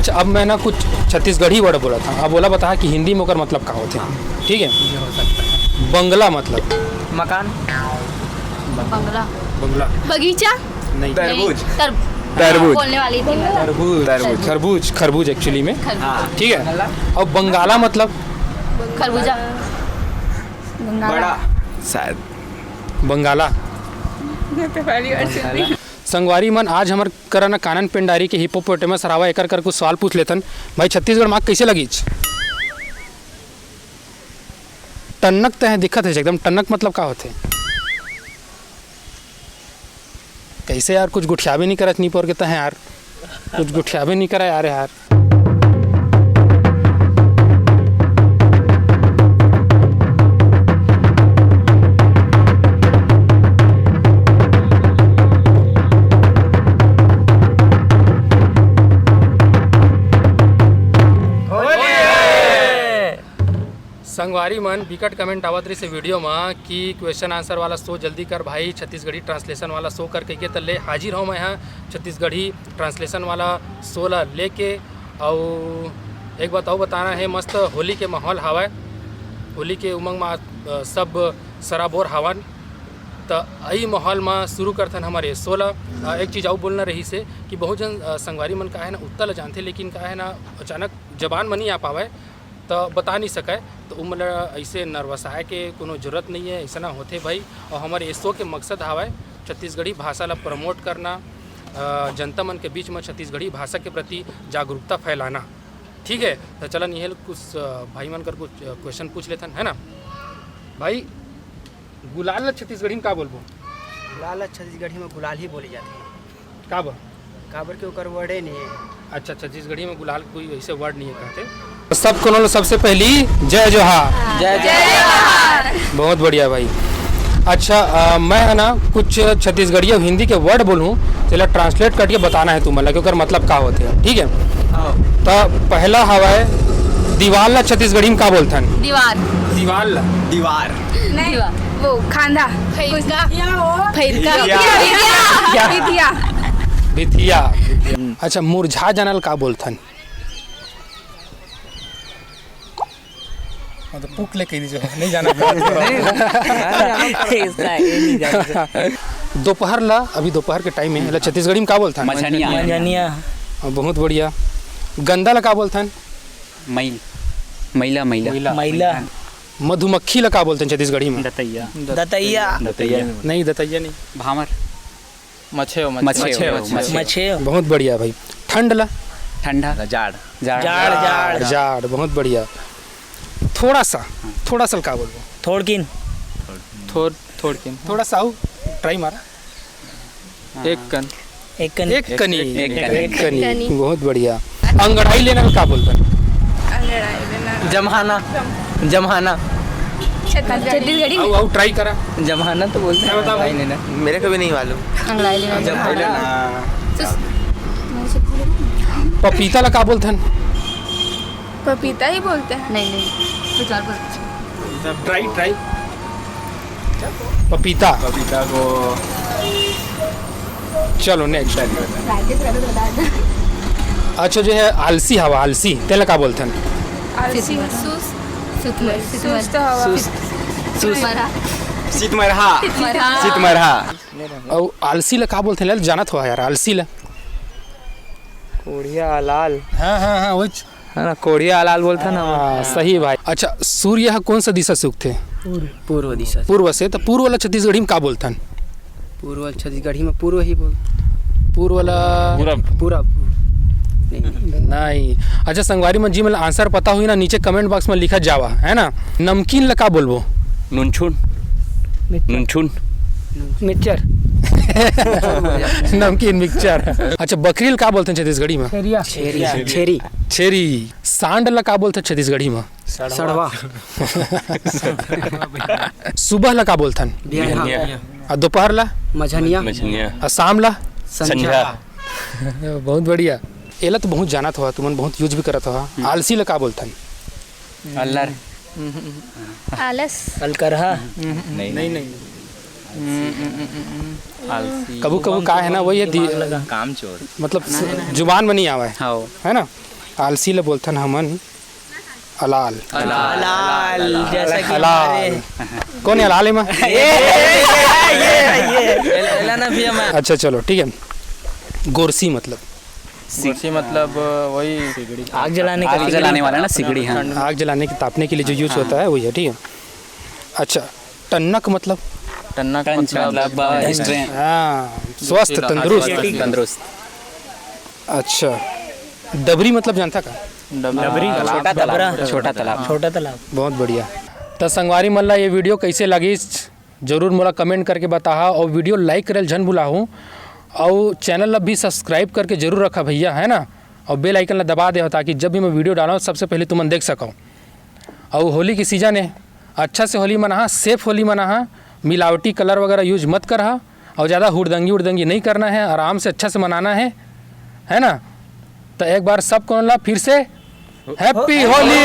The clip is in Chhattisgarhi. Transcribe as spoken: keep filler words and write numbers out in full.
अच्छा, अब मैं ना कुछ छत्तीसगढ़ी वर्ड बोलत हँव, अब ओला बता कि हिंदी में ओकर मतलब का होथे। ठीक है, बंगला मतलब। मकान। बंगला। बंगला। बगीचा। नहीं। तरबूज। तर तरबूज। बोलने वाली थी मैं। तरबूज। खरबूज, खरबूज एक्चुअली में। खरबूज। ठीक है, और बंगाला मतलब। खरबूजा। बंगाला। बड़ा। शायद। बंगाला। मैं तो पहली बार सुन रही हूँ। संगवारी मन, आज हमर करा ना कानन पेंडारी के हिप्पोपोटेमस हरावा, एकर कर कुछ सवाल पूछ लेथन। भाई, छत्तीसगढ़ माग कैसे लगीच? टन्नक तह दिखत है एकदम। टन्नक मतलब का होथे? कैसे यार, कुछ गुठियाबे नहीं करत नी पोर के तह यार, कुछ गुठियाबे नहीं करा यार यार। संगवारी मन, बिकट कमेंट आवत रहिस वीडियो म कि क्वेश्चन आंसर वाला शो जल्दी कर भाई, छत्तीसगढ़ी ट्रांसलेशन वाला शो कर कहिके। त ले हाजिर हौं मैं ह छत्तीसगढ़ी ट्रांसलेशन वाला शो ला लेके। अउ एक बात अउ बताना है, मस्त होली के माहौल हावय, होली के उमंग म, अ, सब सराबोर हावन। त अई माहौल म शुरू करथन हमर ए शो ला। अ, एक चीज अउ बोलना रहिस हे कि बहुत झन, अ, संगवारी मन का है ना उत्तर ल जानथे, लेकिन का है ना अचानक जबान म नहीं आ पावय, त बता नहीं सकय। त उमन ल अइसे नर्वसाए के कोनो जरूरत नहीं है, अइसना होथे भाई। अउ हमर ए शो के मकसद हावय छत्तीसगढ़ी भाषा ला प्रमोट करना, अ, जनता मन के बीच म छत्तीसगढ़ी भाषा के प्रति जागरूकता फैलाना। ठीक है, त चलन इहे कुछ, अ, भाई मन कर कुछ, अ, क्वेश्चन पूछ लेथन, है ना भाई? गुलाल ला छत्तीसगढ़ी में का बोलबो? गुलाल ला छत्तीसगढ़ी में गुलाल ही बोले जाथे। का बर? काबर के ओकर वर्डे नहीं है। अच्छा, छत्तीसगढ़ी में गुलाल कोई वैसे वर्ड नहीं है कहते। सब कोनो ला सबसे पहली जय जोहार। जय जय। बहुत बढ़िया भाई। अच्छा, अ, मैं है ना कुछ छत्तीसगढ़ी अउ हिंदी के वर्ड बोलूँ, तेला ट्रांसलेट करके बताना है तुमन ला कि ओकर मतलब का होथे, ठीक है? त पहला हवय दीवाल ला छत्तीसगढ़ी में का बोलथन? दीवार। दीवाल ला। दीवार। नहीं, दीवार। वो खांधा। फैरका। फैरका। भितिया। भितिया। भितिया। अच्छा, मुरझा जाना ला का बोलथन? मतलब पुक ले कही दीजिए, नहीं जाना। दोपहर ला, अभी दोपहर के टाइम है, एला छत्तीसगढ़ी में का बोलथन? मछनिया। हाँ, बहुत बढ़िया। गंदा ला का बोलथन? मैल। मैला, मैला। मैला। मैला। मधुमक्खी ला का बोलथन छत्तीसगढ़ी में? दतैया। दतैया। दतैया। नहीं, दतैया नहीं। भामर। मछेव। मछेव, मछेव। मछेव। बहुत बढ़िया भाई। ठंड ला? ठंडा। जाड़। जाड़। जाड़। जाड़। जाड़, बहुत बढ़िया। थोड़ा सा, थोड़ा सा का बोलबो? थोड़किन। थोड़ थोड़किन। थोड़ा सा आऊ ट्राई मारा। एक कन। एक कन। एक कनी। एक कनी। एक कनी। बहुत बढ़िया। अंगड़ाई लेना ला का बोलथन? जमहाना। जमहाना। छत्तीसगढ़ी। आऊ, आऊ ट्राई करा। जमहाना तो बोलते क्या बताओ भाई? हैं। मेरे को भी नहीं मालूम। अंगड़ाई लेना। जमहाना। पपीता ला का बोलथन? पपीता ही बोलते हैं। नहीं, नहीं, कुछ और बोल। Tri, tri. पपीता। पपीता को। चलो नेक्स्ट। अच्छा, जो है आलसी हवा, आलसी, तेला का बोलथन? आलसी। सुस्त। सुस्त। सुस्त हवा। सुस्त। मरा। सीतमरहा। मरा। सीतमरहा। अउ आलसी ला का बोलथन? ला जानत हो यार, आलसी ला। कोढ़िया अलाल। हाँ, हाँ, हाँ, वो है ना, कोढ़िया अलाल बोलता ना। हाँ, सही भाई। अच्छा, सूर्य ह कौन सा दिशा से उगथे? पूर्व दिशा। पूर्व से। तो पूर्व ला छत्तीसगढ़ी में का बोलथन? पूर्व छत्तीसगढ़ी में पूर्व ही बोल। पूर्व ला। पूरब। पूरा। नहीं। नहीं। अच्छा, संगवारी मन जी, मन आंसर पता हुई ना, नीचे कमेंट बॉक्स में लिखा जावा, है ना? नमकीन ला का बोलबो? नुनछुन। नुनछुन। मिक्सचर। नमकीन मिक्सचर। अच्छा, बकरी ला का बोलथन छत्तीसगढ़ी में? छेरिया। छेरी। छेरी। छेरी। सांड ला का बोलथन छत्तीसगढ़ी में? सड़वा। सुबह ला का बोलथन? बिहनिया। अउ दोपहर ला? मझनिया। मछनिया। अउ शाम ला? संझा। बहुत बढ़िया। एला तो बहुत जानत हवा, तुमन बहुत यूज भी करत हवा। आलसी ला का बोलथन? अल्लर। आलस। अलकरहा। नहीं, नहीं। आलसी। कभू कभू का है ना, वही है दि-, काम चोर। मतलब जुबान में नहीं आवे, हाँ। है ना? आलसी ल बोलथन हमन अलाल। अलाल, जैसा कि अलाल। हमारे कौन है अलाल एमा? ये, ये, ये, ये, ये। एला ना भैया मैं अच्छा, चलो, ठीक है। गोरसी मतलब? गोरसी मतलब वही आग जलाने का आग जलाने वाला ना, सिगड़ी। हाँ। आग जलाने के, तापने के लिए जो यूज होता है, वही है, ठीक है। अच्छा, टन्नक मतलब? टन्नक टंच मतलब मतलब स्ट्रेन। हाँ, स्वस्थ, तंदुरुस्त। तंदुरुस्त। अच्छा, डबरी मतलब जानता का? डबरी छोटा तालाब। छोटा तालाब। छोटा तालाब। बहुत बढ़िया। त संगवारी मन ला ये वीडियो कैसे लगिस, जरूर मोला कमेंट करके बताहा, और वीडियो लाइक करे ल झन भुलाहू, और चैनल ला भी सब्सक्राइब करके जरूर रखा भैया, है ना। और बेल आइकन ला दबा दे, ताकि जब भी मैं वीडियो डालूँ, सबसे पहले तुमन देख सको। और होली की सीजन है, अच्छा से होली मनाहा, सेफ होली मनाहा, मिलावटी कलर वगैरह यूज मत करहा, और ज़्यादा हुड़दंगी उड़दंगी नहीं करना है, आराम से अच्छा से मनाना है, है ना। तो एक बार सब को ला फिर से हैप्पी होली।